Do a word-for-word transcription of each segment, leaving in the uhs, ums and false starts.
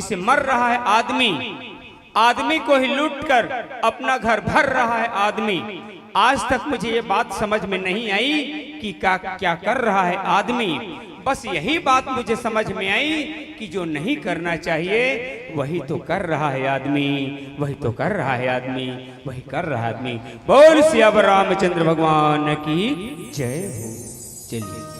से मर रहा है आदमी, आदमी को ही लूट कर अपना घर भर रहा है आदमी। आज तक मुझे ये बात समझ में नहीं आई कि क्या, क्या कर रहा है आदमी। बस यही बात मुझे समझ में आई कि जो नहीं करना चाहिए, वही तो कर रहा है आदमी, वही तो कर रहा है आदमी, वही कर रहा है आदमी। बोल सियावर रामचंद्र भगवान की जय हो। चलिए।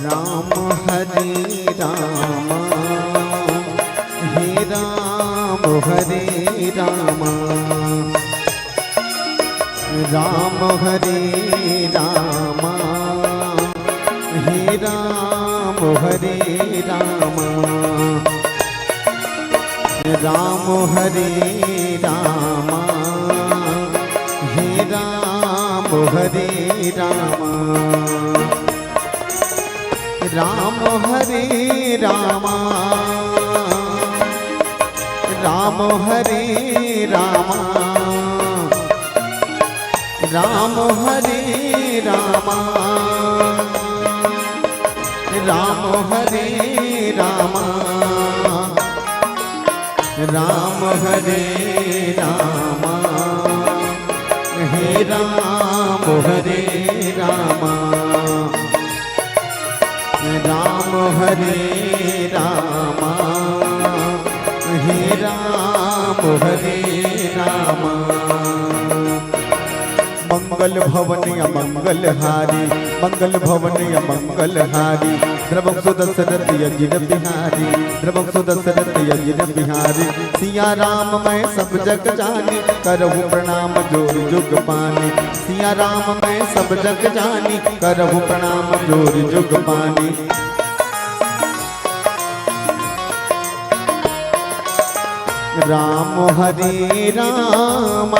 राम हरे राम, हे राम हरे राम, राम हरे राम, हे राम हरे राम, राम हरे राम, हे राम हरे राम। राम हरे राम, राम हरे राम, राम हरे राम, राम हरे राम, राम हरे राम, हे राम हरे राम, राम हरे राम, हे राम हरे राम। मंगल भवन अमंगल हारी, मंगल भवन अमंगल हारी, द्रवम सुदशरथ अजिर बिहारी, द्रवम सुदशरथ अजिर बिहारी। सिया राम मैं सब जग जानी, करहु प्रणाम जोरि जुग पानी। सिया राम मैं सब जग जानी, करहु प्रणाम जोरि जुग पानी। राम हरे राम,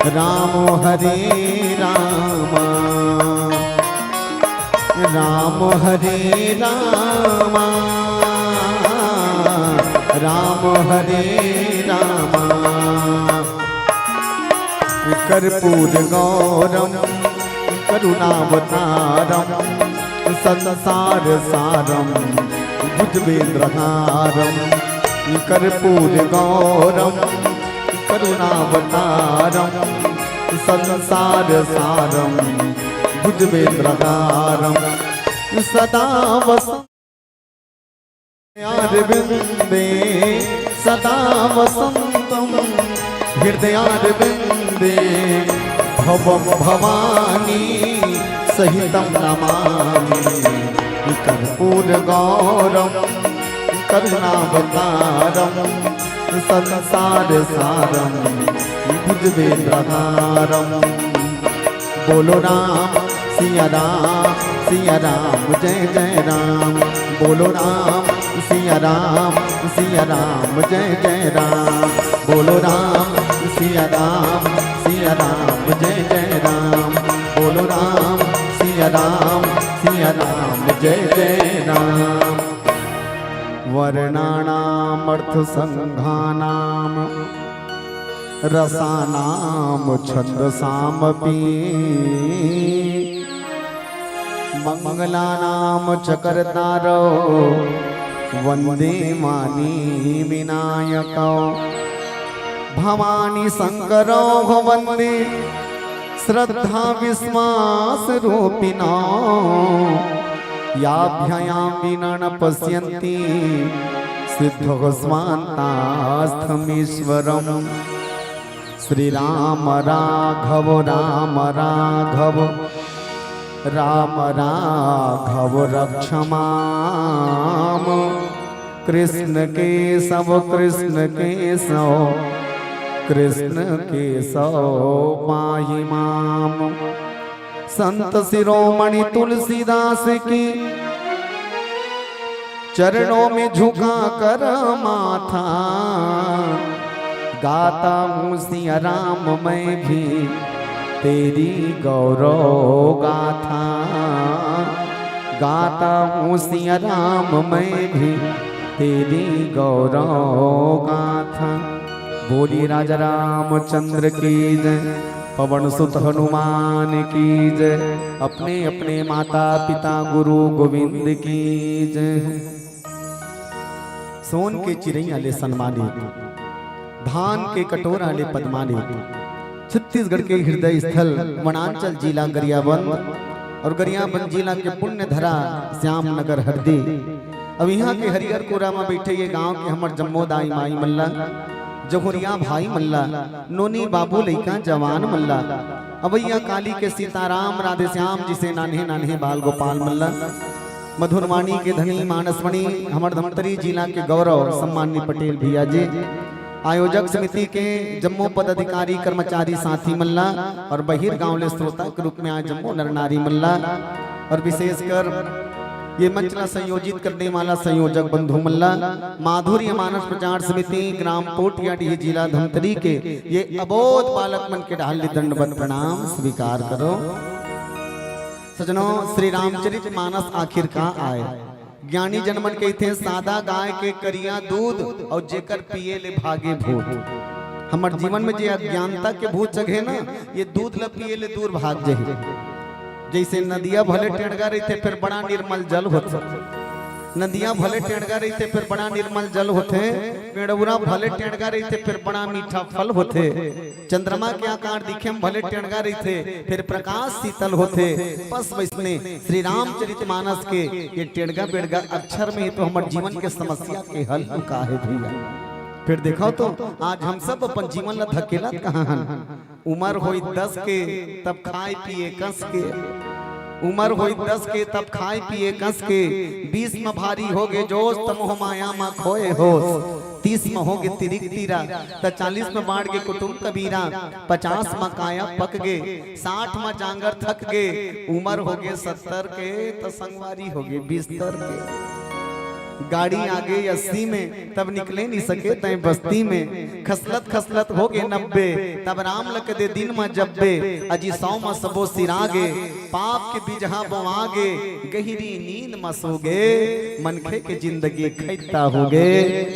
राम हरे राम, राम हरे राम, राम हरे राम। कर्पूर गौरम करुणावतारम संसार सारम भुजगेंद्रहारम। कर्पूर गौरम करुणावतारम संसार सारम भुजगेंद्रहारम। सदा वस हृदयारविंदे सदा वसंतम, हृदयारविंदे भवम भवानी सहितम नमामि। कर्पूर गौरम करुणावतारम संसार सारम भुजगेंद्रहारम। बोलो राम सिया राम, सिया राम जय जय राम। बोलो राम सिया राम, सिया राम जय जय राम। बोलो राम सिया राम, सिया राम जय जय राम। बोलो राम सिया राम, सिया राम जय जय राम। वर्णानामर्थसंघानां रसानां छंदसामपि। मंगलानां च कर्तारौ वंदे मानि विनायकौ। भवानी शंकरौ वन्दे श्रद्धा विश्वास रूपिणौ। याभ्ययां विना न पश्यन्ति सिद्धौ स्वान्तास्थमीश्वरम्। श्री राम राघव राम राघव राम राघव रक्ष माम। कृष्ण केशव कृष्ण केशव कृष्ण केशव पाहि माम। संत शिरोमणि तुलसीदास की चरणों में झुका कर माथा, गाता हूँ सिया राम मैं भी तेरी गौरव गाथा। गाता हूँ सिया राम मैं भी तेरी गौरव गाथा। बोलिए राजा रामचंद्र की जय, पवन सुत हनुमान की जय, अपने अपने माता पिता गुरु गोविंद की जय। सोन के चिरैया ले सम्मानित, धान के कटोरा ले पदमानित, छत्तीसगढ़ के हृदय स्थल वनांचल जिला गरियाबंद और गरियाबंद जिला के पुण्य धरा श्याम नगर हरदी। अब इहाँ के हरियर कोरा म बइठे ये गांव के हमर जम्मो दाई माई मन ला, जहुरिया भाई मन ला, नोनी बाबू लइका जवान मन ला, अवइया काली के सीताराम राधे श्याम जिसे नान्हे नान्हे बाल गोपाल मन ला, मधुरवाणी के धनी मानसवाणी हमर धमतरी जिला के गौरव सम्माननीय पटेल भैया जी, आयोजक समिति के जम्मो पदाधिकारी कर्मचारी साथी मन ला और बहिर गांव ले श्रोता के रूप में आए जम्मो नर नारी मन ला और विशेषकर ये मंच ला संयोजित करने वाला संयोजक बंधु मन ला, माधुर्य मानस प्रचार समिति ग्राम पोटियाडीह जिला धमतरी के ये अबोध बालक मन के डहार ले दंडवत प्रणाम स्वीकार करो। सजनों, श्री रामचरित मानस आखिर का आय? ज्ञानी जन मन कहिथे, सादा गाय के करिया दूध अउ जेकर पिए ले भागे भूत। हमर जीवन में जे अज्ञानता के भूत जगे ना, ये दूध ल पिए ले दूर भाग जाही। जइसे नदिया भले टेंड़गा रहिथे, फेर बड़ा निर्मल जल होथे। नदिया भले टेंड़गा रहिथे, फेर बड़ा निर्मल जल होथे। पेड़उरा भले टेंड़गा रहिथे, फेर बड़ा मीठा फल होथे। चंद्रमा के आकार दिखे म भले टेंड़गा रहिथे, फेर प्रकाश शीतल होथे। बस वइसने श्री रामचरित मानस के ये टेंड़गा बेंड़गा अक्षर में ही तो हमर जीवन के समस्या के हल लुका हे भैया। फेर देखव तो आज हम सब अपन जीवन ला धकेलत कहाँ हन। उमर होई दस के तब खाय पिए कस के, उमर होई दस के तब खाय पिए कस के, बीस म भारी होगे जोश त मोह माया म खोए होश। तीस म होगे तिरिक तीरा, त चालीस म बाढ़ गे कुटुम कबीरा, पचास म काया पक गे, साठ म जांगर थक गे, उमर होगे सत्तर के, त संगवारी होगे बिस्तर के। गाड़ी आगे अस्सी में, तब निकले नी सके तैं बस्ती में। खसलत खसलत होगे नब्बे, तब राम ल कदे दिन म जब्बे। अजी सौ म सबो सिरा गे, पाप के बिजहा बोआ गे, गहिरी नींद म सो गे, मनखे के जिंदगी खैता होगे,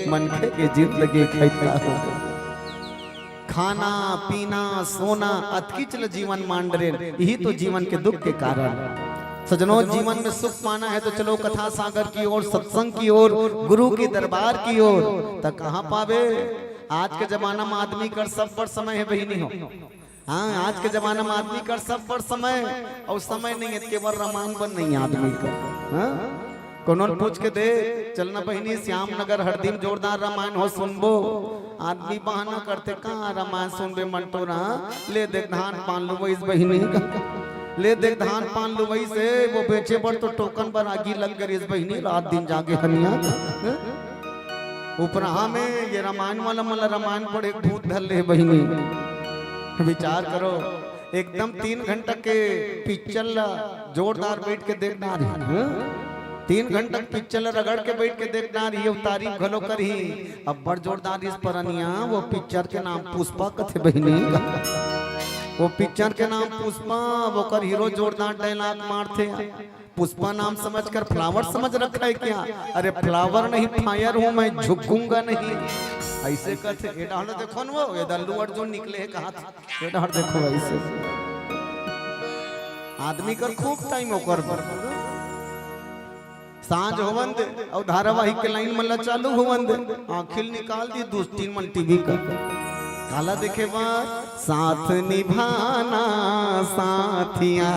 मनखे के जिंदगी खैता होगे। खाना पीना सोना अतकिच ल जीवन मान डरेन, यही तो जीवन के दुख के कारण। सजनों, जीवन में सुख पाना है तो चलो कथा सागर की ओर, सत्संग की ओर, गुरु के दरबार की ओर। त कहाँ पाबे? आज के जमाना में आदमी कर सब बड़ समय है बहिनी हो। हाँ, आज के जमाना में आदमी कर सब बड़ समय, अउ समय नहीं है, केवल रामायण बन नहीं है आदमी कर। हाँ? कोनो ल पूछ के दे, चल ना बहिनी, श्याम नगर हरदी म जोरदार रामायण हो, सुनबो। आदमी बहाना करथे, "कहाँ रामायण सुनबे मंटोरा? ले देख धान पान लुवइस बहिनी का, ले देख धान पान लुवइस हे, वो बेचे बर तो टोकन बर आगी लग गे रिहिस बहिनी, रात दिन जागे हनिया।" उपरहा में ये रामायण वाला मन ला रामायण पढ़े के भूत धर ले बहिनी। विचार करो, एकदम तीन घंटा के पिक्चर ला जोरदार बइठ के देखना रही, हाँ? तीन घंटा के पिक्चर ला रगड़ के बइठ के देखना रही, अउ तारीफ घलो करही। अब्बड़ जोरदार रिहिस परनिया, वो पिक्चर के नाम पुष्पा कथे बहिनी। वो पिक्चर के नाम पुष्पा, ओकर हीरो जोरदार डायलॉग मारथे। पुष्पा नाम समझकर फ्लावर समझ रखा है क्या? अरे फ्लावर नहीं, फायर हूँ मैं, झुकूंगा नहीं। अइसे कथे, ए डहर देखो न वो, ए अल्लू अर्जुन निकले हे कहा था। ए डहर देखो अइसे। आदमी कर खूब टाइम ओकर बर। सांझ होवन दे, अउ धारावाहिक के लाइन मन ला चालू होवन दे। आँखी ल निकाल दी दू तीन मन टीवी का। काला देखे बर? साथ निभाना साथिया,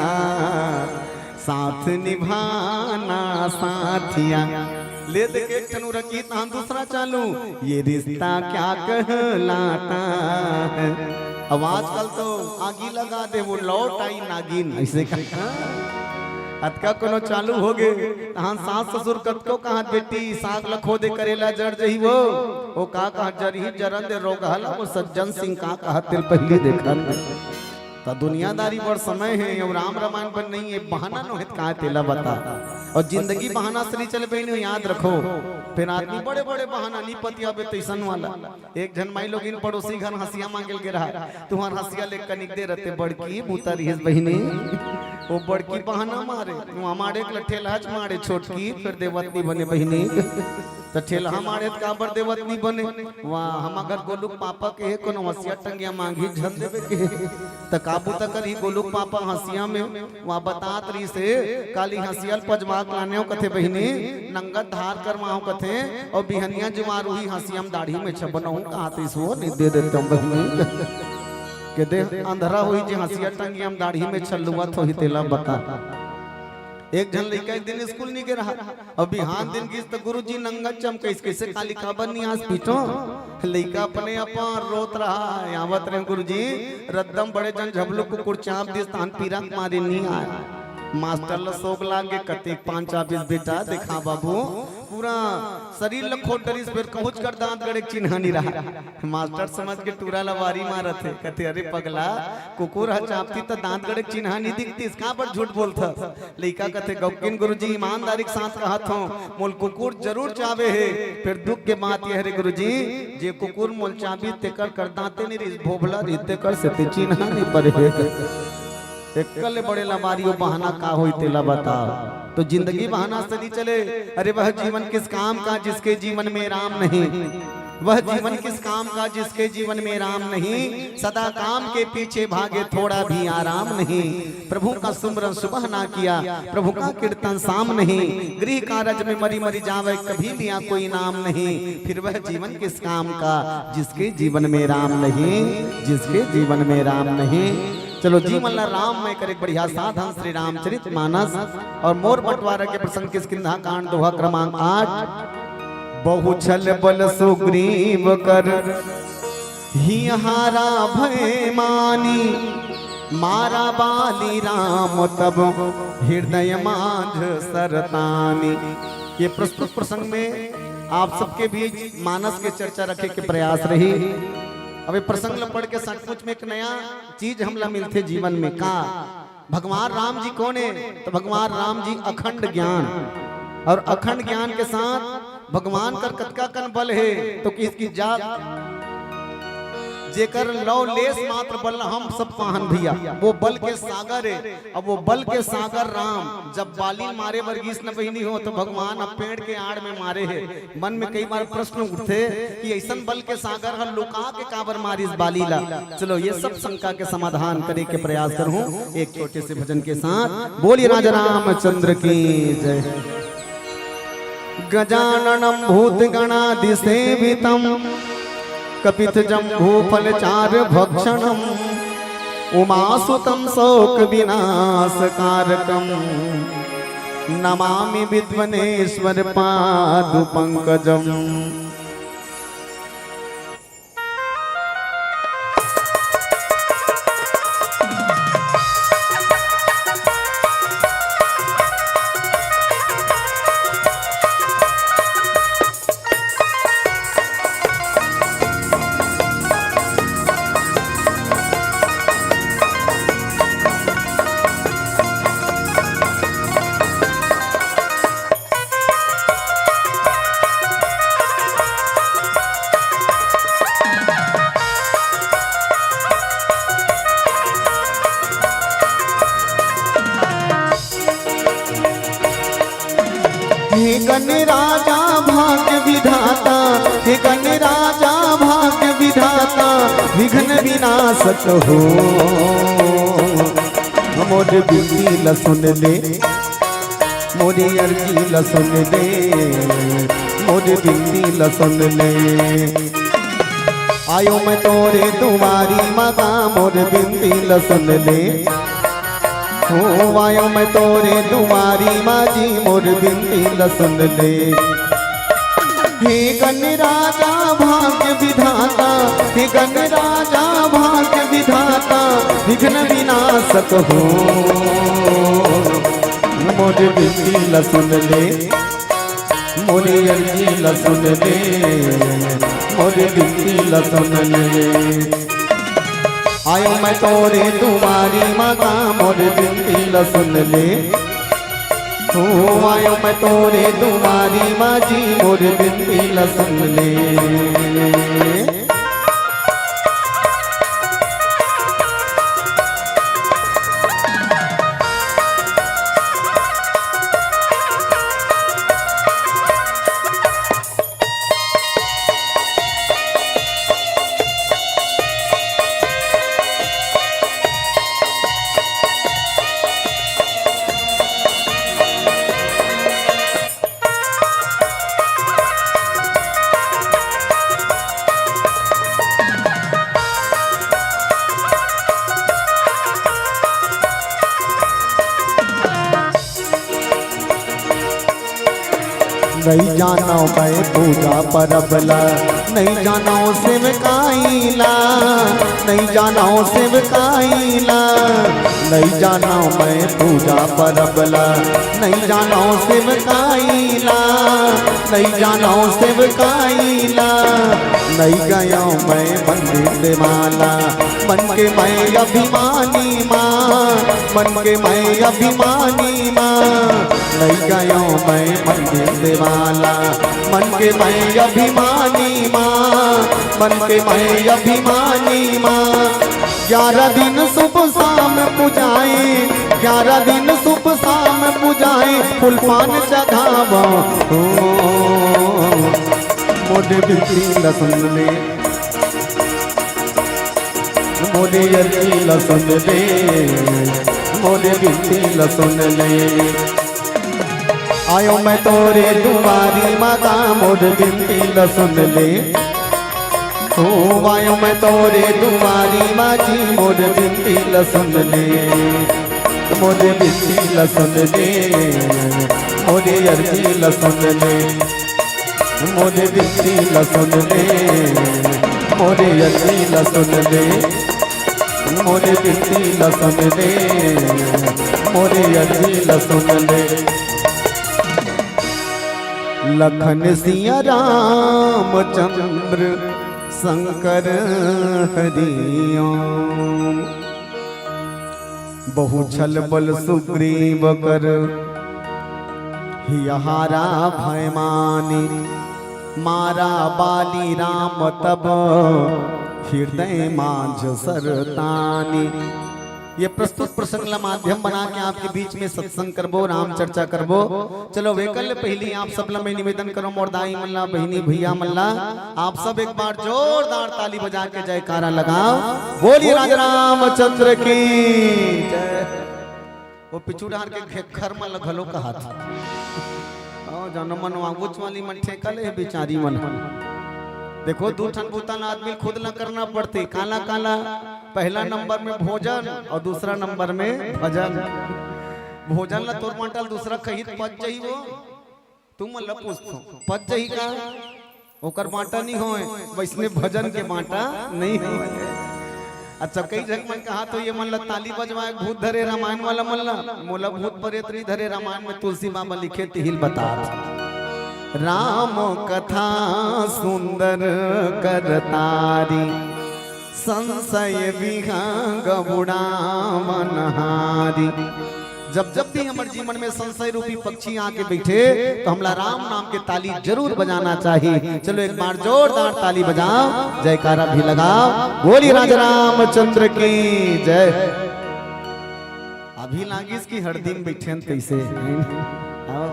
साथ निभाना साथिया। ले दे के एक ठन उरकी, तहां दूसरा चालू, ये रिश्ता क्या कहलाता है। अब आजकल तो आगी लगा दे, वो लौट आई नागिन, ऐसे का। अतका कोनो चालू हो गे, तहां सास ससुर कतको कहत, "बेटी, साग ल खोदे करेला जर जही वो।" वो का कहत, "जरही जरन दे, रोगहा ल वो सज्जन सिंह का कहत, तेल पहिली देखन।" त दुनियादारी बर समय हे, अउ राम रमायन बर नहीं हे, बहाना नोहे त का तेला बता। अउ जिंदगी बहाना सरी चले बहिनी, याद रखो। फेर आदमी बड़े बड़े बहाना नी पतियाबे तइसन वाला। एक झन माई लोगिन पड़ोसी घर हंसिया मांगे ल गे रहा, तुंहर हंसिया ले कनिक दे रहते बड़की बूता रिहिस बहिनी। वो बड़की बहाना मारे, वहां मारे के ल ठेलहा च मारे छोटकी, फेर देवत नी बने बहिनी। त ठेलहा मारे त काबर देवत नी बने? वहां हम अगर गोलू के पापा के हे कोनो हंसिया टंगिया मांगी झन देवे के हे। त का बूता करही गोलू के पापा हंसिया में? वहां बतात रहिस हे, काली हंसिया ल पजवा के लाने हो कथे बहिनी, नंगत धार करवाहूं कथे, अउ बिहनिया जुवार उही हंसिया म दाढ़ी में छबनहूं कहत रहिस, वो नी दे देते हम बहिनी। के दे अंधरा होही जे हंसिया टंगिया म दाढ़ी में छल्लुवत होही तेला बता। एक झन लइका एक दिन स्कूल नी गे रहा, अउ बिहान दिन गिस त गुरुजी नंगत चमकइस, कइसे काली काबर नी आस पीटो? लइका अपने अपन रोत रहा, आवत रहे, "गुरुजी, रद्दम बड़े जन झबलू कुकुर चाब दिस, तहन पीरा के मारे नी आय।" मास्टर ल सोग लाग गे, "कतेक पान चाबिस बेटा, देखा बाबू, पूरा शरीर ल खोद डरिस, फेर कहूंच कर दांत गड़े के चिन्हा नी रहा।" मास्टर समझ के टूरा ल वारी मारत हे, कथे, "अरे पगला, कुकुर ह चाबतिस त दांत गड़े के चिन्हा नी दिखतिस, काबर झूठ बोलथस?" लइका कथे, "गौकिन गुरुजी, ईमानदारी के साथ कहत हंव, मोल कुकुर जरूर चाबे हे, फेर दुख के बात ये हरे गुरुजी, जे कुकुर मोल चाबिस तेकर कर दांते नी रिहिस, भोभला रिहिस, तेकर सेती चिन्हा नी परे हे।" एक्कल ले बड़े लबारी, वो बहाना का होही तेला बताव। तो जिंदगी बहाना से नी चले। अरे वह जीवन किस काम का जिसके जीवन में राम नहीं, वह जीवन किस काम का जिसके जीवन में राम नहीं, सदा काम के पीछे भागे थोड़ा भी आराम नहीं। प्रभु का सुमरन सुबह ना किया, प्रभु का कीर्तन शाम नहीं, गृह कारज में मरी मरी जावे, कभी लिया कोई नाम नहीं। फिर वह जीवन किस काम का जिसके जीवन में राम नहीं, जिसके जीवन में राम नहीं। चलो जीवन ला राममय करे, बढ़िया साधन श्री रामचरित मानस। और मोर बंटवारा के प्रसंग किष्किंधा कांड दोहा क्रमांक आठ। बहु छल बल सुग्रीव कर हियहारा भय मानी, मारा बाली राम तब हृदय माझ सरतानी। ये प्रस्तुत प्रसंग में आप सबके बीच मानस के चर्चा रखे के प्रयास रही। अब ये प्रसंग ल पढ़ के सचमुच में एक नया चीज हमला मिलथे जीवन में। का भगवान राम जी कौन हे? तो भगवान राम जी अखंड ज्ञान, और अखंड ज्ञान के साथ भगवान कर कतका कन बल हे, तो किसकी जात जेकर लव लेस मात्र बल हम सब पाहन भैया, वो बल के सागर हे। अब वो बल के सागर राम जब बाली मारे बर गिस न बहिनी हो, तो भगवान अब पेड़ के आड़ में मारे हे। मन में कई बार प्रश्न उठथे कि अइसन बल के सागर ह लुका के काबर मारिस बाली ला। चलो ये सब शंका के समाधान करे के प्रयास करहूं एक छोटे से भजन के साथ। बोलिए राजा रामचंद्र की जय। गजाननं भूतगणादिसेवितं कपित्थजम्बूफलचारुभक्षणं उमासुतं शोकविनाशकारकं नमामि विघ्नेश्वर पादपंकजं। हे गण राजा भाग्य विधाता, हे गण राजा भाग्य विधाता, विघ्न विनाशक हो। मोर बिनती ल सुन ले, मोरी अर्जी ल सुन ले, मोर बिनती ल सुन ले। आयो मैं तोरे दुआरी मा गा, मोर बिनती ल सुन ले। हो आयो मैं तोरे दुआरी मा जी, मोर बिनती ल सुन ले। हे गणराजा भाग्य विधाता, हे गणराजा भाग्य विधाता, विघ्न विनाशक हो, मोर बिनती ल सुन ले। मोरे अर्जी ल सुन ले, मोरे बिनती ल सुन ले। आयो मैं तोरे दुआरी मा गा, मोरे बिनती ल सुन ले। हो आयो मैं तोरे दुआरी मा जी, मोरे बिनती ल सुन ले। नइ जानव मैं पूजा परब ला, नइ जानव सेवकाई ला, नइ जानव सेवकाई ला, नइ जानव मैं पूजा परब ला, नइ जानव सेवकाई ला, नइ जानव सेवकाई ला, नइ गयव मैं मंदिर देवाला, मन के मैं अभिमानी माँ, मन के मैं अभिमानी माँ, नइ गयव मैं मंदिर देवाला, मन के मैं अभिमानी माँ, मन के मैं अभिमानी माँ। ग्यारह दिन सुबह शाम पुजाए, ग्यारह दिन सुबह शाम पुजाए, फूल पान चढ़ावा। ओ, मोरे बिनती ल सुन ले, मोरे अर्जी ल सुन ले, मोरे बिनती ल सुन ले। आयो मैं तोरे दुआरी मा गा, मोरे बिनती ल सुन ले। हो आयो मैं तोरे दुआरी मा जी, मोरे बिनती ल सुन ले, मोरे बिनती ल सुन ले, मोरे अर्जी ल सुन ले। मोरे बिनती ल सुन ले, मोरे अर्जी ल सुन ले, मोरे बिनती ल सुन ले, मोरे अर्जी ल सुन ले। लखन सिया रामचंद्र शंकर हरि ओम। बहु छल बल सुग्रीव कर, हियहारा भय मानी। मारा बाली राम तब, हृदय माझ सरतानी। ये प्रस्तुत प्रसंग ला माध्यम बना के आपके बीच में सत्संग करबो, राम चर्चा करबो। चलो, वेकर ले पहिली आप सब ला मैं निवेदन करो, मोर दाई मन ला, बहिनी भैया मन ला, आप सब एक बार जोरदार ताली बजा के जयकारा लगाओ। बोलिए राजा रामचंद्र की जय। वो पिछू डहार के खेखर मन ल घलो कहात। हाँ, जानो मन वांगुच वाली मन ठेका ले हे बिचारी मन। देखो, दू ठन बुता ल आदमी खुद ल करना पड़थे। काला काला, पहला नंबर में भोजन और दूसरा नंबर में भजन। भोजन ल तोर बांटा ल दूसरा खही त पच जही वो। तुमन ल पूछथों, पच जही का? ओकर बांटा नहीं होय, वैसने भजन के बांटा नहीं होय। अच्छा, कई झन मन कहात हो, ये मन ल ताली बजवाए, भूत धरे रामायण वाला मन ल, मोला भूत परेत नहीं धरे, रामायण में तुलसी बाबा लिखे तिही ल बतात। राम कथा सुंदर करतारी, संशय विहंग उड़ावनहारी। जब जब भी हमर जीवन में संशय रूपी पक्षी आके बैठे, तो हमला राम नाम के ताली जरूर बजाना चाहिए। चलो, एक बार जोरदार ताली बजाओ, जयकारा भी लगाओ। बोलिए राजा रामचंद्र की जय। अभी लागिस कि हरदी म बैठे हन तैसे। आओ।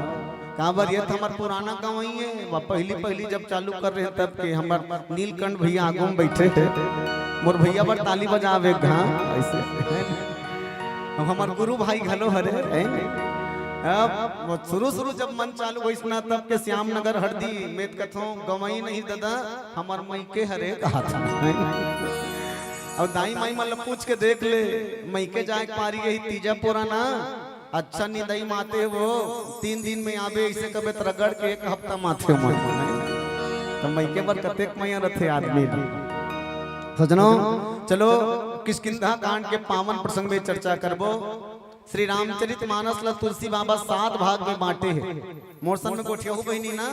काबर ये तो हमर पुराना गवई हे, वा पहली पहली जब चालू कर रहे तब के हमर नीलकंठ भैया आगू में बैठे थे, मोर भैया बर ताली बजावे घा ऐसे। अब हमर गुरु भाई घलो हरे, है ने? अब वो शुरू शुरू जब मन चालू होइस ना, तब के श्याम नगर हरदी में कथों गवई नहीं ददा, हमर मइके हरे कहाथे। अब दाई माई मन ल पूछ के देख ले, मइके जाए के पारी यही तीजा पोरा ना, अच्छा निंदई माते वो, तीन दिन में आबे, इसे कबे त रगड़ के एक हफ्ता माते मन। त मइके बर कतेक मया रथे आदमी ल। सजनो, चलो किष्किंधा कांड के पावन प्रसंग में चर्चा करबो। श्री रामचरित मानस ला तुलसी बाबा सात भाग में बांटे हे। मोर संग में गोठियाहू बहिनी ना,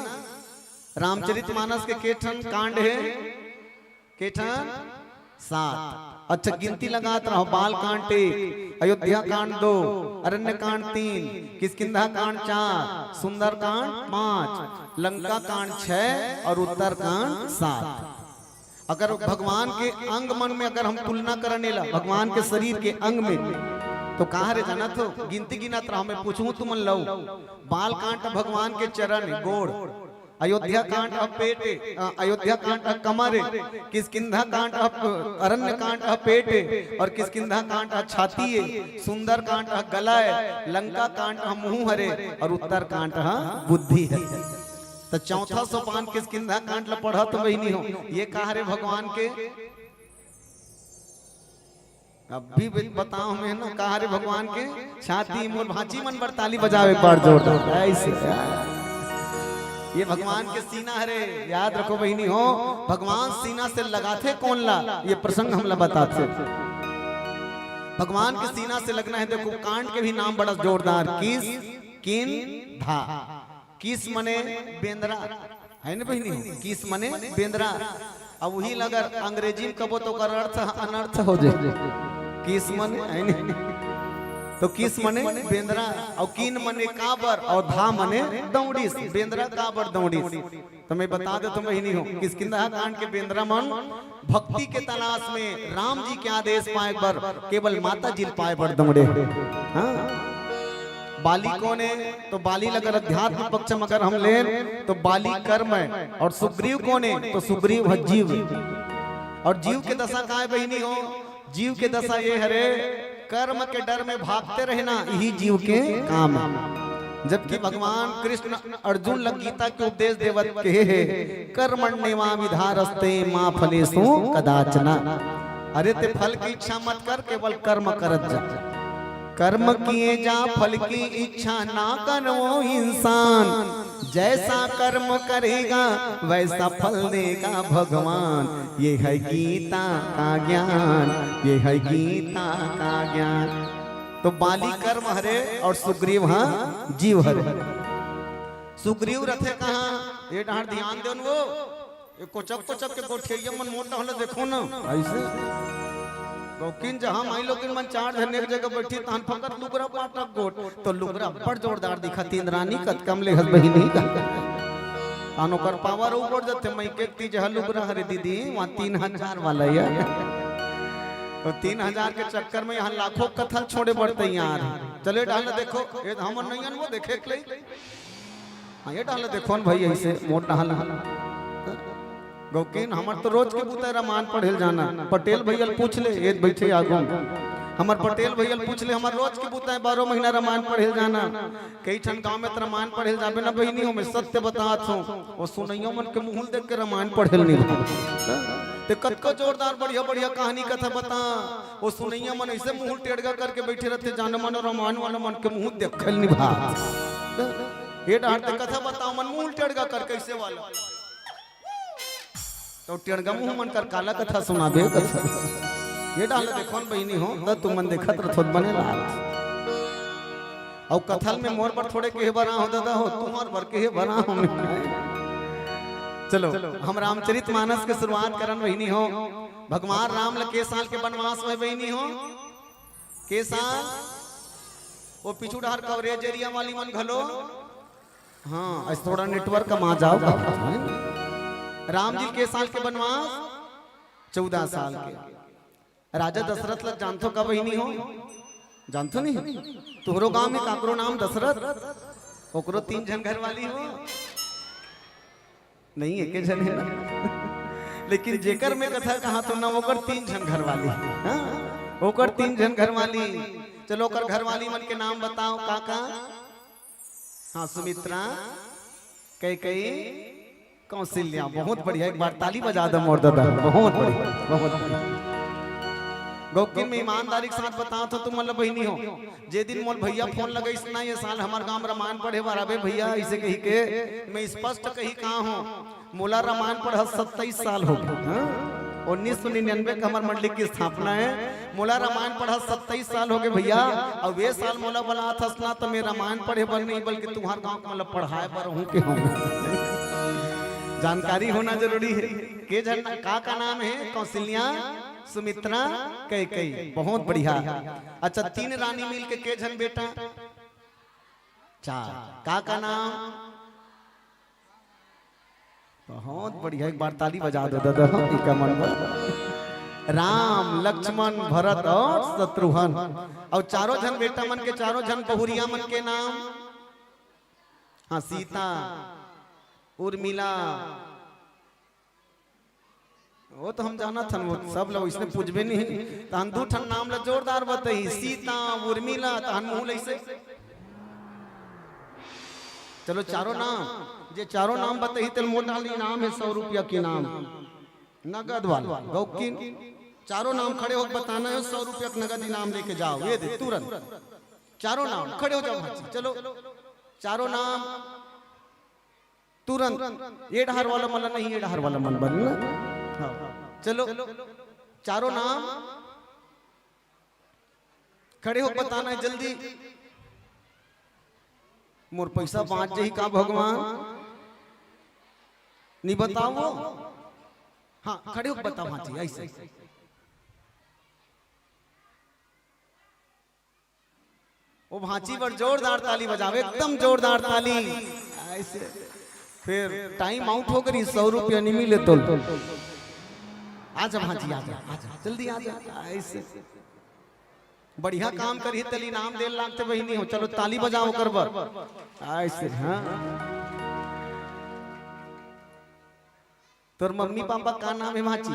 रामचरित मानस के के ठन कांड हे? के ठन? सात। अच्छा, गिनती लगात रहो। बाल कांड एक, अयोध्या कांड दो, अरण्य कांड तीन, किष्किंधा कांड चार, सुंदर कांड पांच, लंका कांड छह और उत्तर कांड सात। अगर भगवान के अंग मन में अगर हम तुलना करन एला, भगवान के शरीर के अंग में, तो कहा रे जानत हो, गिनती गिनत रहो, मैं पूछूं तुमन लऊ। बाल कांड भगवान के चरण हे, गोड़, अयोध्या कांड ह पेट हे, अ, अयोध्या कांड ह कमर हे, किष्किंधा कांड ह प-, अरण्य कांड ह पेट हे, और किष्किंधा कांड ह छाती हे, सुंदर कांड ह गला हे, लंका कांड ह मुंह हरे, और उत्तर कांड ह बुद्धि हरे। त चौथा सोपान किष्किंधा कांड ल पढ़त बहिनी हो, ये कहा रे भगवान के? अभी भी बताओ मैं ना, कहा रे भगवान के छाती। मोर भांची मन बर ताली बजाओ एक बार जोरदार। ऐसे, ये भगवान के सीना हरे, याद रखो बहिनी हो, भगवान सीना से लगाथे कोन ला, ये प्रसंग हमला बताथे। भगवान के सीना से लगना हे। देखो, कांड के भी नाम बड़ा जोरदार, किस, किन, धा। किस मने बेंदरा, है ना बहिनी हो? किस मने बेंदरा। अब वही ला अगर अंग्रेजी में कबो तो ओकर अर्थ अनर्थ हो जाए। किस मने, है नी? तो किस मने बेंदरा, और किन मने काबर, और धा मने दौड़िस। बेंदरा काबर दौड़िस? तो मैं बता देथों बहिनी हो, किष्किंधा कांड के बेंदरा मन भक्ति के तलाश में राम जी के आदेश पाए बर केवल माता जी ल पाए बर दौड़े। हाँ, बाली कोन हे? तो बाली ल अगर अध्यात्म पक्ष में अगर हम लेन, तो बाली कर्म हे, और सुग्रीव कोन हे? तो सुग्रीव ह जीव। और जीव के दशा काय बहिनी हो? जीव के दशा ये हरे, कर्म के डर में भागते रहना, यही जीव के काम हे। जबकि भगवान कृष्ण अर्जुन ल गीता के उपदेश देवत कहे हे, "कर्मण्येवाधिकारस्ते मा फलेषु कदाचन।" अरे, ते फल की इच्छा मत कर, केवल कर्म करत जा। कर्म किए जा, फल की इच्छा ना करो इंसान, जैसा कर्म करेगा, वैसा फल देगा भगवान। ये है गीता का ज्ञान, ये है गीता का ज्ञान। तो बाली कर्म हरे और सुग्रीव ह जीव हरे। सुग्रीव रथे कहाँ? ये डहर ध्यान देन वो। ये कोचक कोचक के गोठिया मन मोटा होला, देखो ना। ऐसे? गौकिन जहाँ माई लोगिन मन चार झन एक जगह बैठी, तहन फकत लुगरा पाटक गोठ। तो लुगरा बड़ जोरदार दिखत हे, इंद्रानी कतका म लेहस बहिनी। तहन ओकर पावर ऊपर जथे, मइके तीज ह लुगरा हरे दीदी, वहाँ तीन हजार वाला हे। तो तीन हजार के चक्कर में यहाँ लाखों कथल छोड़े बर तैयार हे। चले डाल देखो, ये हमन नहीं अनबो देखे के लई। हाँ, ये डाल देखो न भाई, ऐसे मोट डाल। गौकिन, हमर तो रोज के बुता हे रामायण पढ़े ल जाना। पटेल भैया ल पूछ ले, ये बैठे आगू। हमर पटेल भैया ल पूछ ले, हमर रोज के बुता हे बारह महीना रामायण पढ़े ल जाना। कई ठन गांव में त रामायण पढ़े ल जाबे ना बहिनी हो, मैं सत्य बतात हूँ, वो सुनइया मन के मुंह ल देख के रामायण पढ़े ल नहीं भाव। ते कतका जोरदार बढ़िया बढ़िया कहानी कथा बता, वो सुनइया मन ऐसे मुंह टेड़गा करके बैठे रहते, जाने माने रामायण वाला मन के मुंह देखे ल नहीं भाव। ये डहर ते कथा बताओ मन मुंह टेड़गा कर कैसे वाला। तो टेड़गा मुंह मन कर काला कथा सुनाबे कथा। ये डाल देखो न बहिनी हो, त तुमन देखत रथो त बने लाग। अउ कथा ल मैं मोर बर थोड़े कहे बर आहों ददा हो, तुम्हर बर कहे बर आहों मैं। चलो, हम रामचरित मानस के शुरुआत करन बहिनी हो। भगवान राम ल के साल के बनवास होय बहिनी हो? के साल? वो पीछू डहर coverage area वाली मन घलो। हाँ, ऐसे थोड़ा network कम आ जाओ। राम जी के साल के बनवास? चौदह साल के। राजा दशरथ ला जानथो का बहिनी हो? जानथो नहीं? तुहरो गांव में काकरो नाम दशरथ? ओकरो तीन झन घरवाली हो? नहीं, एके झन हे ना। लेकिन जेकर मैं कथा कहाथों ना, ओकर तीन झन घरवाली। हाँ? ओकर तीन झन घरवाली। चलो, ओकर घरवाली मन के नाम बताओ, का का? हाँ, सुमित्रा, कैकई, कौशल्या। बहुत बढ़िया, एक बार ताली बजा दो मोर दादा। बहुत बढ़िया, बहुत बढ़िया। गौकिन, मैं ईमानदारी के साथ बतावत हँव तुमन ला बहिनी हो, जे दिन मोर भैया फोन लगइस ना, ये साल हमर गाँव रामायण पढ़े बर आबे भैया, अइसे कहिके मैं स्पष्ट कही कहा हँव, मोला रामायण पढ़े सत्ताईस साल होगे। हाँ? उन्नीस सौ निन्यानवे के हमर मंडली के स्थापना हे। मोला रामायण पढ़े सत्ताईस साल होगे भैया, अउ ए साल मोला बलात हस ना, त मैं रामायण पढ़े बर नहीं, बल्कि तुम्हर गाँव के मन ला पढ़ाए बर हँव के हँव। जानकारी होना जरूरी हे। के झन, का का नाम हे? कौशल्या, सुमित्रा, कैकई। बहुत बढ़िया। अच्छा, तीन रानी मिल के के झन बेटा? चार। का का नाम? बहुत बढ़िया, एक बार ताली बजा दो दादा, इका मन बर। राम, लक्ष्मण, भरत अउ शत्रुघ्न। अउ चारों झन बेटा मन के, चारों झन बहुरिया मन के नाम? हाँ, सीता, उर्मिला। वो तो हम जानत हन, वो सब लोग इसने पूछबे नहीं। तहन दू ठन नाम ला जोरदार बताही, सीता, उर्मिला, तहन मुँह लइसे। चलो, चारों नाम, जे चारों नाम बताही, तेल मोटा इनाम हे, सौ रुपया के इनाम, नगद वाला। गौकिन, चारों नाम खड़े होके बताना हे, सौ रुपया के नगद इनाम लेके जाओ। ये दे, तुरंत। चारों नाम खड़े हो जाओ भांची। चलो, चारों नाम तुरंत। ये डहर वाला मन ला नहीं, ये डहर वाला मन बर ना। हाँ। चलो, चारों नाम खड़े हो, बताना हे जल्दी। मोर पैसा बाँच जाही का भगवान? नहीं बताओ। हाँ, खड़े हो, बताओ भांची, अइसे। वो भांची बर जोरदार ताली बजाओ, एकदम जोरदार ताली। अइसे। फिर time out होगे, सौ रुपया नहीं मिले तो। आजा भांची, आजा, आजा, जल्दी आजा। अइसे। बढ़िया काम करही तेला इनाम दे ल लागथे बहिनी हो। चलो, ताली बजाओ ओकर बर। अइसे, हाँ। तोर मम्मी पापा का नाम हे भांची?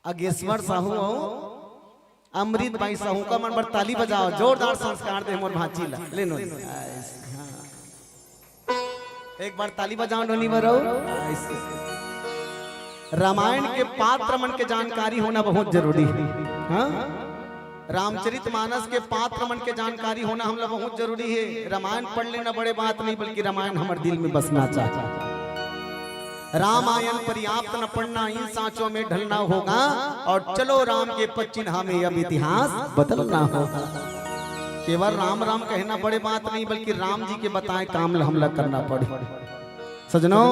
अगेश्वर साहू अउ अमृत बाई साहू, का मन बर ताली बजाओ, जोरदार संस्कार दे मोर भांची ला। ले नोनी। हाँ। एक बार ताली बजाओ नोनी बर अउ। रामायण के पात्र मन के जानकारी होना बहुत जरूरी हे। हाँ? रामचरित मानस के पात्र मन के जानकारी होना हमला बहुत जरूरी हे। रामायण पढ़ लेना बड़े बात नहीं, बल्कि रामायण हमर दिल में बसना चाहिए। रामायण पर्याप्त न पढ़ना, इन सांचों में ढलना होगा। और चलो राम के पद चिन्हा में अब इतिहास बदलना होगा। केवल राम राम कहना बड़े बात नहीं, बल्कि राम जी के बताए काम ल हमला करना पड़े। सजनों,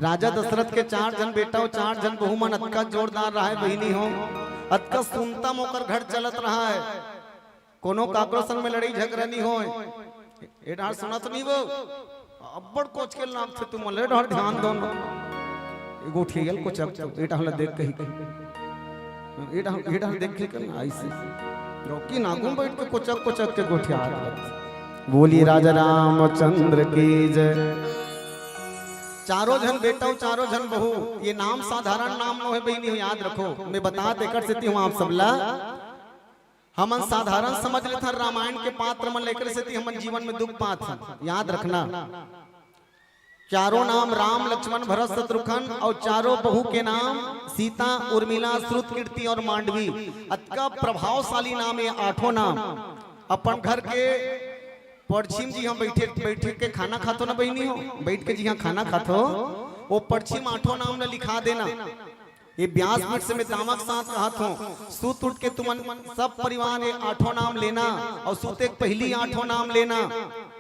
राजा दशरथ के चार झन बेटा अउ चार झन बहू मन अतका जोरदार रहय बहिनी हो, अतका सुनता म ओकर घर चलत रहय। कोनो काकरो संग में लड़ई झगरा नहीं होय। ए डहर सुनत नहीं वो? अब्बड़ कोचके लागथे तुमन, ए डहर ध्यान दो ना। ए गोठियाइया ल कोचक तो, ए डहर ला देख कही कही। ए डहर, ए डहर देख के करना, अइसे। गौकिन आगू म बइठ के कोचक कोचक के गोठियात रहथे। बोलिए राजा रामचंद्र की जय। चारों झन बेटा अउ चारों झन बहू, ये नाम साधारण नाम नोहे बहिनी हो, याद रखो। मैं बतात एकर सेती हँव आप सबला, हमन साधारण समझ लेथन रामायण के पात्र मन ल, एकर सेती हमन जीवन में दुख पात हन। याद रखना, चारों नाम राम, लक्ष्मण, भरत, शत्रुघ्न अउ चारों बहू के नाम सीता, उर्मिला, श्रुतकीर्ति अउ मांडवी। अतका प्रभावशाली नाम ये आठों नाम। अपन घर के पड़छिम जिहाँ बइठे, बइठ के खाना खाथो ना बहिनी हो, बइठ के जिहाँ खाना खाथो, वो पड़छिम आठों नाम ल लिखा देना। ये व्यासपीठ से मैं दावा के साथ कहत हँव, सुत उठ के तुमन सब परिवार ये आठों नाम लेना अउ सुते के पहिली आठों नाम लेना।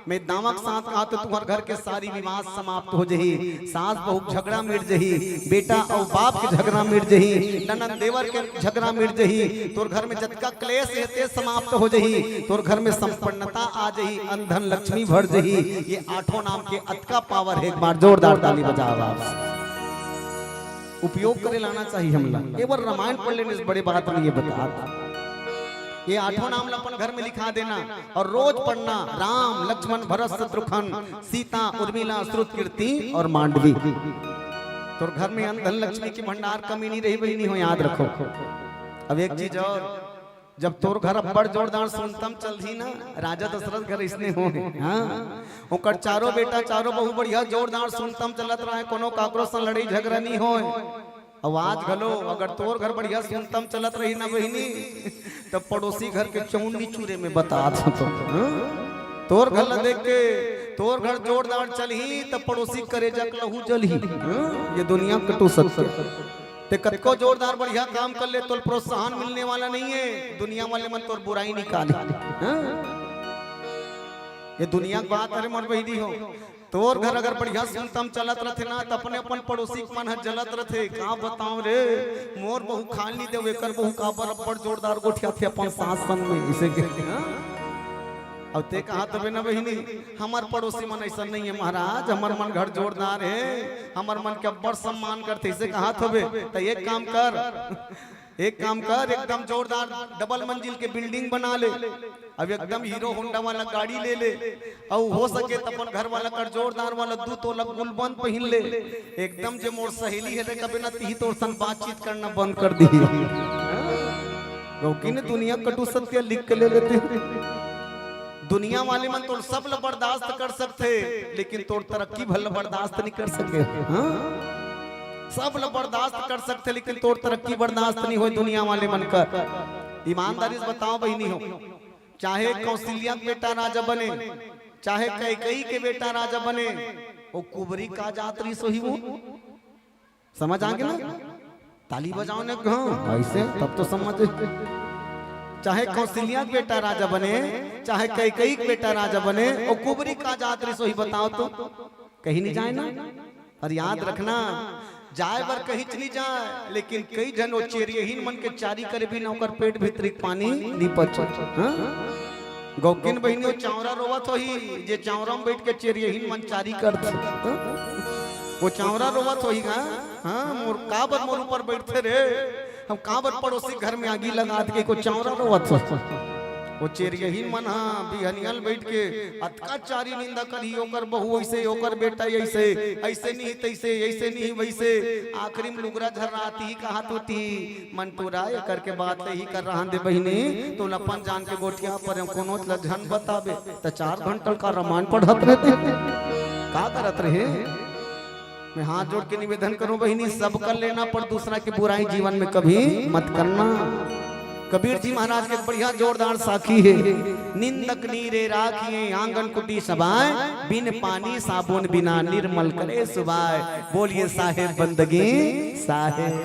मैं दावा के साथ कहत हँव, तुम्हर घर के सारी विवाद समाप्त हो जही, सास बहू के झगरा मिट जही, बेटा अउ बाप के झगरा मिट जही, ननद देवर के झगरा मिट जही, तोर घर में जतका क्लेश हे ते समाप्त हो जही, तोर घर में संपन्नता आ जही, अन धन लक्ष्मी भर जही। ये आठों नाम के अतका power हे, एक बार जोरदार ताली बजाओ आप। उपयोग करे लाना चाहिए हमला। केवल रामायण पढ़ लेने से बड़े बात नहीं है बता। ये आठों नाम ला अपन घर में लिखा देना अउ रोज पढ़ना, राम, लक्ष्मण, भरत, शत्रुघ्न, सीता, उर्मिला, श्रुतकीर्ति अउ मांडवी। तोर घर में अन धन लक्ष्मी के भंडार कमी नहीं रही, बहिनी हो, याद रखो। अब एक चीज अउ, जब तोर घर अब्बड़ जोरदार सुनतम चलही ना, राजा दशरथ घर इसने हो हे। हाँ, ओकर चारों बेटा, चारों बहू बढ़िया जोरदार सुनतम चलत रहे, कोनो काकरो से लड़ाई झगड़ा नहीं होय। अउ आज घलो अगर तोर घर बढ़िया सुनतम चलत रही ना बहिनी, तब पड़ोसी घर के चौनी चूरे में बतात हो तो। हाँ? तोर घर ला देख के, तोर घर जोरदार चलही, तब पड़ोसी करेजा के लहू जलही। हाँ? ये दुनिया कटु सत्य। ते कतको जोरदार बढ़िया काम कर ले, तोल प्रोत्साहन मिलने वाला नहीं है। दुनिया वाले मन तोर बुराई निकाले। हाँ? ये दुनिया के बात, अरे मोर बहिनी हो, तोर घर अगर बढ़िया सुनतम चलत रथे ना, त अपने अपन पड़ोसी के मन ह जलत रथे। का बताओ रे, मोर बहू खाल नहीं देव, एकर बहू काबर अब्बड़ जोरदार गोठियाथे अपन सास संग में, इसे के। हाँ? अउ ते कहा तबे ना बहिनी, हमर पड़ोसी मन ऐसा नहीं है महाराज, हमर मन घर जोरदार है, हमर मन के अब्बड़ सम्मान करथे, इसे कहा थोबे। त एक काम कर, एक काम कर, एकदम जोरदार डबल मंजिल के बिल्डिंग बना ले, अब एकदम हीरो होंडा वाला गाड़ी ले ले, अउ हो सके त अपन घर वाला कर जोरदार वाला दू तोला गुलबंद पहिन ले। एकदम जे मोर सहेली हे रे, कबे ना तिही तोर संग बातचीत करना बंद कर दिही। गौकी ने दुनिया कटु सत्य लिख के ले लेते। दुनिया वाले मन तोर सब ल बर्दाश्त कर सकथे, लेकिन तोर तरक्की भल ल बर्दाश्त नहीं कर सके। हाँ? सब ल बर्दाश्त कर सकथे, लेकिन तोर तरक्की बर्दाश्त नहीं होय दुनिया वाले मन कर। ईमानदारी से बताओ बहिनी हो, चाहे कौशल्या के बेटा राजा बने, चाहे कैकई के बेटा राजा बने, वो कुबरी का जात रहिस होही वो? समझ आगे ना? ताली बजाओ ने, हाँ, ऐसे तब तो समझ। चाहे कौशल्या के बेटा राजा बने, चाहे कैकई के बेटा राजा बने, वो कुबरी का जात रहिस होही बताओ तो? कहीं नहीं जाए ना। अउ याद रखना, जाए बर कहींच नहीं जाए, लेकिन कई झन वो चेरियहीन मन के चारी करे बिना ओकर पेट भीतरी के पानी नहीं पचे। हाँ? गौकिन बहिनी, वो चांवरा रोवत होही, जे चांवरा में बैठ के चेरियहीन मन चारी करथे। हाँ? वो चांवरा रोवत होही, हाँ? हाँ, मोर काबर मोर ऊपर बैठथे रे, हम काबर पड़ोसी घर में आगी लगात के, को चांवरा रोवत हो। वो चेरियहीन मन हा बिहनिया ल बैठ के अतका चारी निंदा करही, ओकर बहू ऐसे, ओकर बेटा ऐसे, ऐसे नहीं तैसे, ऐसे नहीं वैसे, आखिरी में लुगरा झर्रात ही कहात होती, मन टुरा ये करके बात ले ही कर रहन दे बहिनी, तो अपन जान के गोठिया पर कोनो ल झन बताबे, त चार घंटा का रामायण पढ़त रहते, का करत रहे? मैं हाथ जोड़ के निवेदन करूं बहिनी, सब कर लेना, पर दूसरा की बुराई जीवन में कभी मत करना। कबीर जी महाराज के बढ़िया जोरदार साखी है, निंदक नीरे राखिए आंगन कुटी सबाय, बिन पानी साबुन बिना निर्मल करे सुबाय। बोलिए साहेब बंदगी साहेब।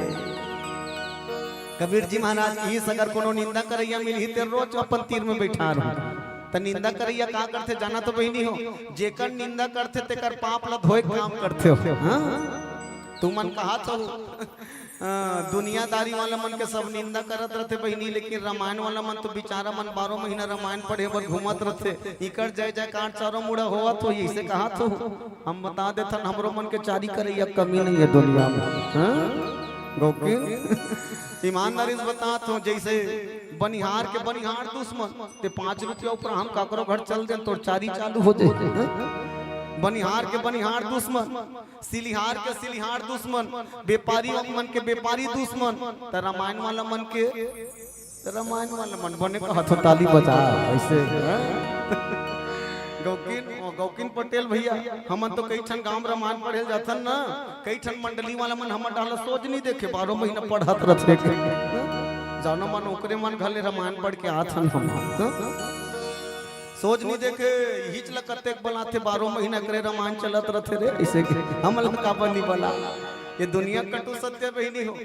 कबीर जी महाराज की ही अगर कोनो निंदा करैया मिलही ते रोज अपन तीर में बैठा रहूं। त निंदा करैया का करथे जाना तो बहिनी हो, जेकर निंदा करथे तेकर पाप ल धोए के काम करथे हो। हाँ? तुमन कहात हो, हाँ, दुनियादारी वाला मन के सब निंदा करत रहथे बहिनी, लेकिन रामायण वाला मन तो बेचारा मन बारह महीना रामायण पढ़े बर घूमत रहथे। इकर जय जयकार चारों मुड़ा होवत हो, इसे कहात हो। हम बता देथन, हमरो मन के चारी करैया कमी नहीं है दुनिया में। हाँ? गौकिन, ईमानदारी से बतात हो, जैसे बनिहार के बनिहार दुश्मन, ते पाँच रुपया ऊपर हम काकरो घर चल देन, तोर चारी चालू हो जाए। बनिहार के बनिहार दुश्मन, सिलिहार के सिलिहार दुश्मन, व्यापारी मन के व्यापारी दुश्मन, त रामायण वाला मन के, त रामायण वाला मन बने कहत हो, ताली बजा ऐसे। गौकिन, गौकिन पटेल भैया, हमन तो कई ठन गांव रामायण पढ़े जाथन ना, कई ठन मंडली वाला मन हमर डाला सोच नहीं देखे, बारह महीना पढ़त रहथे। जानो मन ओकरे मन घले रामायण पढ़ के आथन हम। सोच नहीं देखे, हिच ल कतेक बलाथे, बारह महीना करे रामायण चलत रहथे रे, इसे के हमन ल काबर नहीं बला? ये दुनिया कटु सत्य बहिनी हो।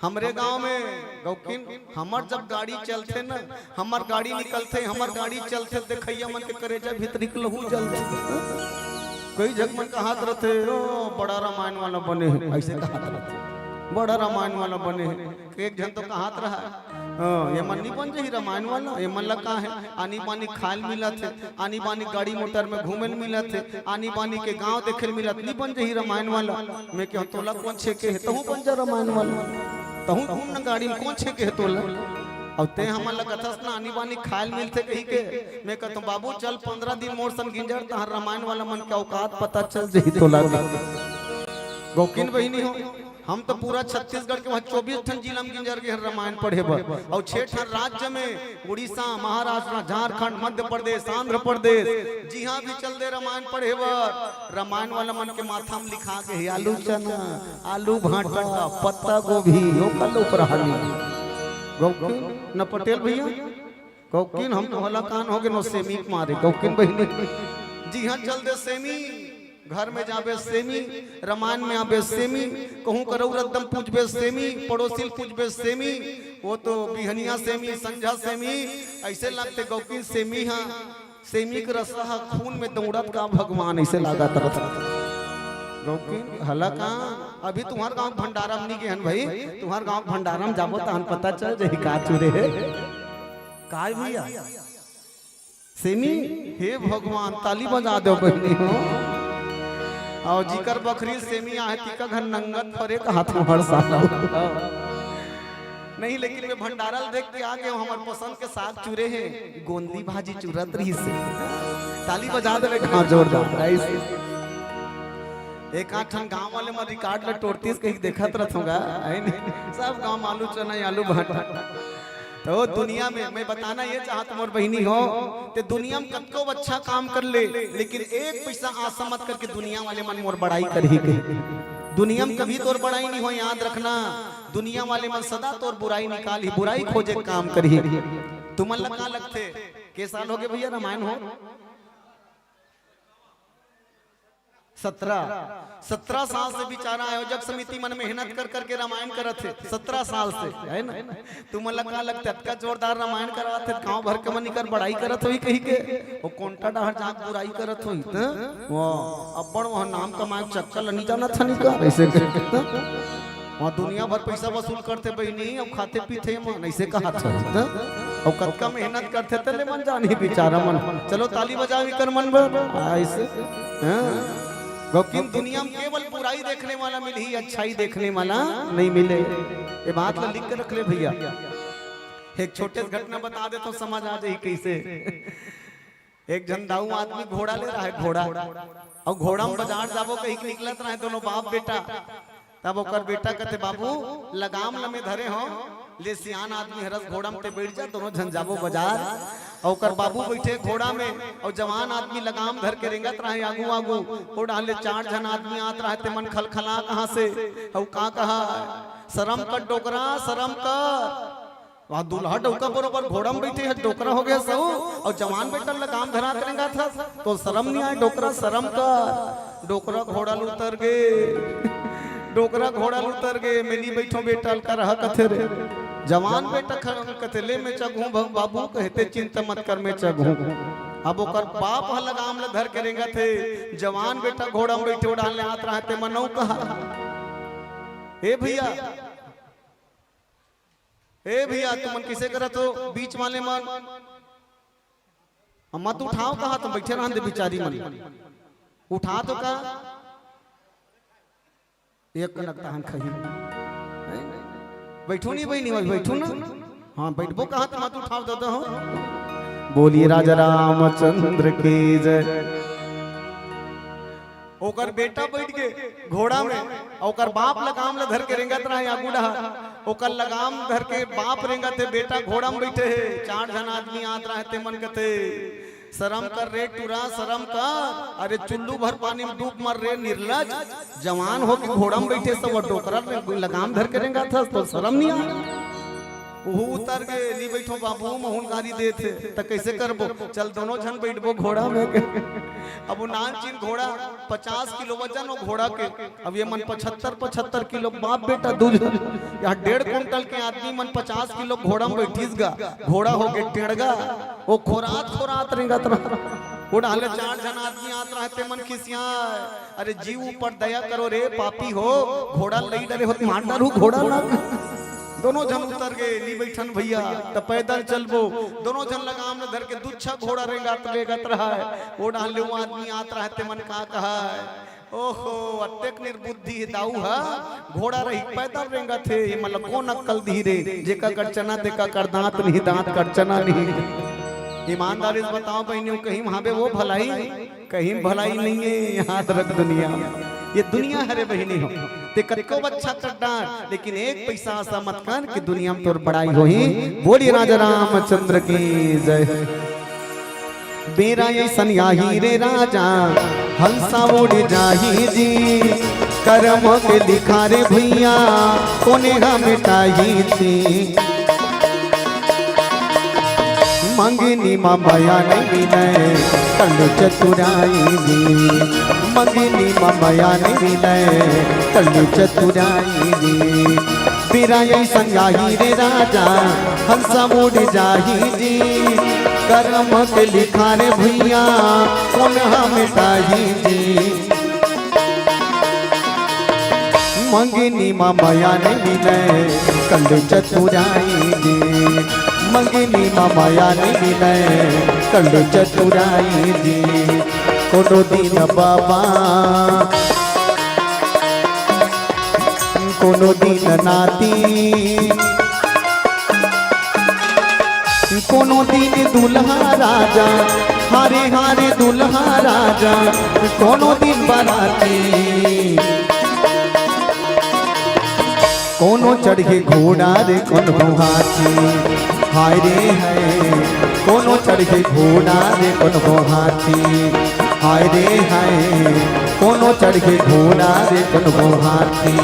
हमरे गांव में गौकिन, हमर जब गाड़ी चलथे ना, हमर गाड़ी निकलथे, हमर गाड़ी चलथे, देखैया मन के करेजा भीतरी के लहू जलथे। कई झक मन कहात रहथे, "ओ, बड़ा रामायण वाला बने हे," ऐसे कहात रहथे, "बड़ा रामायण वाला बने हे।" एक झन तो कहात रहा, "हाँ, ये मन नहीं बन जाही रामायण वाला, ये मन ला का है, आनी बानी खायल मिलत हे, आनी बानी गाड़ी मोटर में घूमे ल मिलत हे, आनी बानी के गांव देखे ल मिलत, नहीं बन जाही रामायण वाला।" मैं कहूं, "तोला कौन छेके हे, तहूं बन जा रामायण वाला, तहूं घूम न गाड़ी में, कौन छेके हे तोला?" अउ ते हमन ल कथस ना, आनी बानी खायल मिलथे कही के। मैं कहूं, "बाबू चल, पंद्रह दिन मोर संग गिंजर, तहां रामायण वाला मन के औकात पता चल जाही तोला।" गौकिन बहिनी हो, हम तो पूरा छत्तीसगढ़ के वहाँ चौबीस ठन जिला में गिंजर गे हन रामायण पढ़े बर, अउ छह ठन राज्य में, उड़ीसा, महाराष्ट्र, झारखंड, मध्य प्रदेश, आंध्र प्रदेश, जिहाँ भी चल दे रामायण पढ़े बर, रामायण वाला मन के माथा में लिखा गे हे, आलू चना, आलू भांटा, पत्ता गोभी, ओकर लोक रहनी। गौकिन न पटेल भैया, गौकिन हम तो हलाकान हो गे नो सेमी के मारे, गौकिन बहिनी। जिहाँ चल दे सेमी, घर में जाबे सेमी, रामायण में आबे सेमी, कहूँ करऊ रद्दम पूजबे सेमी, पड़ोसी ल पूजबे सेमी, वो तो बिहनिया सेमी, संझा सेमी, ऐसे लगथे गौकिन सेमी हा, सेमी के रसा हा खून में दौड़त का भगवान, ऐसे लागत रथे। गौकिन हलाकान, अभी तुम्हार गाँव भंडारा में नहीं गे हन भाई, तुम्हार गाँव भंडारा में जाबो तहन पता चल जाही का चुरे हे। काय भैया? सेमी, हे भगवान, ताली बजा दो बहिनी हो। अउ जिकर बखरी सेमी आहे, तिका घर नंगत फरे कहात हर साल। नहीं, लेकिन मैं भंडारा ल देख के आ गे हँव, हमर पसंद के साग चुरे हे, गोंदली भाजी चुरत रहिस हे। ताली बजा देवे कहाँ जोरदार। ऐसे एक आध ठन गाँव वाले मन record ल टोरतिस कहिके देखत रथों गा, है नहीं? सब गाँव में आलू चना, आलू भांटा। तो दुनिया में मैं बताना ये चाहत मोर बहिनी हो, ते दुनिया में कतको अच्छा काम कर ले, लेकिन एक पैसा आशा मत करके दुनिया वाले मन मोर बड़ाई करही कही। दुनिया में कभी तोर बड़ाई नहीं हो, याद रखना, दुनिया वाले मन सदा तोर बुराई निकालही, बुराई खोजे काम करही। तुमन ला का लगथे, के साल हो गे भैया रामायण हो? सत्रह, सत्रह साल से बिचारा आयोजक समिति मन मेहनत कर करके रामायण करत हे, सत्रह साल से, है ना? तुमन ला का लगथे, अतका जोरदार रामायण करात हे, गांव भर के मन इकर बड़ाई करत होही कहिके, वो कोंटा डहर जाके बुराई करत होही, त? वो अब्बड़ वहाँ नाम कमाए के चक्कर ल नहीं जानत हन इकर, ऐसे करके, त? वहाँ दुनिया भर पैसा वसूल करथे बहिनी, अउ खाथे पीथे मन, ऐसे कहत हे, त? अउ कतका मेहनत करथे, त ले मन जानही बिचारा मन। चलो ताली बजाओ इकर मन बर, आ, ऐसे, हाँ? गौकिन दुनिया में केवल बुराई देखने वाला मिलही, अच्छाई देखने वाला नहीं मिले। ये बात ला लिख के रख ले भैया। एक छोटे से घटना बता देथों, समझ आ जाही कैसे। एक झन दाऊ आदमी घोड़ा ले रहा है, घोड़ा, अउ घोड़ा में बाजार जाबो कहिके निकलत रहा है दोनों बाप बेटा। तब ओकर बेटा कथे, "बाबू, लगाम ल मैं धरे हों, ले सियान आदमी हरस, घोड़ा में ते बइठ जा, दोनों झन जाबो बाजार।" अउ ओकर बाबू बइठे घोड़ा में, अउ जवान आदमी लगाम धर के रेंगत रहे आगू आगू। ओ डहर ले चार झन आदमी आत रहे, ते मन खलखला कहाँ से, अउ का कहा, "सरम कर डोकरा, सरम कर।" वहाँ दूल्हा डउका बरोबर घोड़ा में बइठे हे, डोकरा हो गे हस, अउ जवान बेटा लगाम धरात रेंगत हस, तोर सरम नहीं आए डोकरा, सरम कर। डोकरा घोड़ा ल उतर गे, डोकरा घोड़ा ल उतर गे, "मैं नहीं बइठों बेटा, अलका रहा," कथे रे। जवान बेटा खड़ा कथे, "ले मैं चघूँ भ-, बाबू," कहे, "ते चिंता मत कर, मैं चघूँ।" अब ओकर बाप ह लगाम ल धर के रेंगत हे, जवान बेटा घोड़ा में बइठे ओ डहर ले आत रहे, ते मन अउ कहा, "ए भैया, ए भैया, तुमन कइसे करत हो बीच वाले मन? हम मत उठाव कहा, तुम बइठे रहन दे बिचारी मन। उठा तो का? एक कनक तहन खही। बइठो नहीं बहिनी, बइठो ना। हाँ, बइठबो कहा, तुम मत उठाव दादा हो।" बोलिए राजा रामचंद्र की जय। ओकर बेटा बइठ गे घोड़ा में, अउ ओकर बाप लगाम ल धर के रेंगत रहे आगू डहर। ओकर लगाम धर के बाप रेंगत हे, बेटा घोड़ा में बइठे हे। चार झन आदमी आत रहे, ते मन कथे, "सरम कर रे टुरा, सरम कर। अरे चुल्लू भर पानी में डूब मर रे निर्लज। जवान हो के घोड़ा में बइठे हस, वो डोकरा ल लगाम धर के रेंगत हस, तोर सरम नहीं आए?" उहू उतर गे, "नहीं बइठों बाबू, महूँ ल गारी देथे।" "त कइसे करबो?" "चल दोनों झन बइठबो घोड़ा में।" अब वो नानचिन घोड़ा, पचास किलो वजन हो घोड़ा के। अब ये मन पचहत्तर, पचहत्तर किलो बाप बेटा दू झन, यहाँ डेढ़ कुंटल के आदमी मन पचास किलो घोड़ा में बइठिस गा। घोड़ा हो गे टेड़गा, वो खोरात खोरात रेंगत रहा। ओ डहर ले चार झन आदमी आत रहे, ते मन खिसियाए, "अरे जीव ऊपर दया करो रे पापी हो, घोड़ा लई डरे हो त मार डारहू घोड़ा ला।" दोनों झन उतर गे, "नहीं बइठन भैया, त पैदल चलबो।" दोनों झन लगाम ल धर के दुच्छा घोड़ा रेंगत रेंगत रहा है। ओ डहर ले वो आदमी आत रहा है, ते मन का कहा है, "ओहो, अतेक निर्बुद्धि हे दाऊ हा, घोड़ा रही पैदल रेंगत हे, ये मन ल कोन अक्कल दिही रे, जेका कर चना तेका कर दांत नहीं, दांत कर चना नहीं।" ईमानदारी से बताओ बहिनी हो, कहीं वहाँ पे वो भलाई, कहीं भलाई नहीं है, याद रख दुनिया में। ये दुनिया हरे बहिनी हो, ते कतको अच्छा कर डार, लेकिन एक पैसा असा मत कर कि दुनिया में तोर बड़ाई होही। बोलिए राजा रामचंद्र की जय। बेरा अइसन आही रे राजा, हंसा उड़ जाही जी। करम के लिखा रे भैया, कोने हा मिटाही जी। मंगनी म मया नइ मिलय, कल चतुराई जी। मंगनी म मया नइ मिलय, कल चतुराई जी। बेरा अइसन आही रे राजा, हंसा उड़ जाही जी। करम के लिखा रे भैया, कोन हा मिटाही जी। मंगनी म मया नइ मिलय, कल चतुराई जी। मंगनी म मया नइ मिलय, कल चतुराई जी। कोनो दिन बाबा, कोनो दिन नाती, कोनो दिन दुल्हा राजा, हारे हारे दुल्हा राजा, कोनो दिन बराती। कोनो चढ़े घोड़ा रे कोनो हाथी, हाय रे हाय। कोनो चढ़े घोड़ा रे कोनो हाथी, हाय रे हाय। कोनो चढ़े घोड़ा रे कोनो हाथी।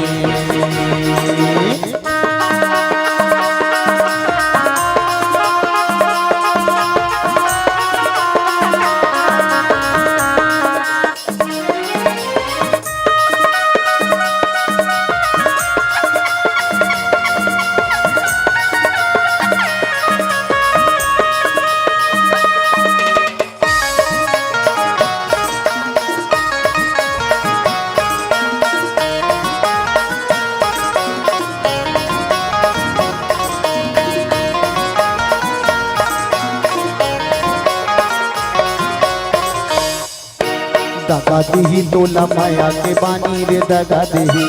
दगा दिही तोला माया के बानी रे, दगा दिही,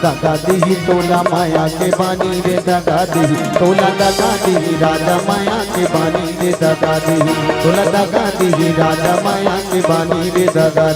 दगा दिही तोला माया के बानी रे, दगा दिही तोला, दगा दिही राजा माया के बानी रे, दगा दिही तोला, दगा दिही राजा माया के बानी रे, दगा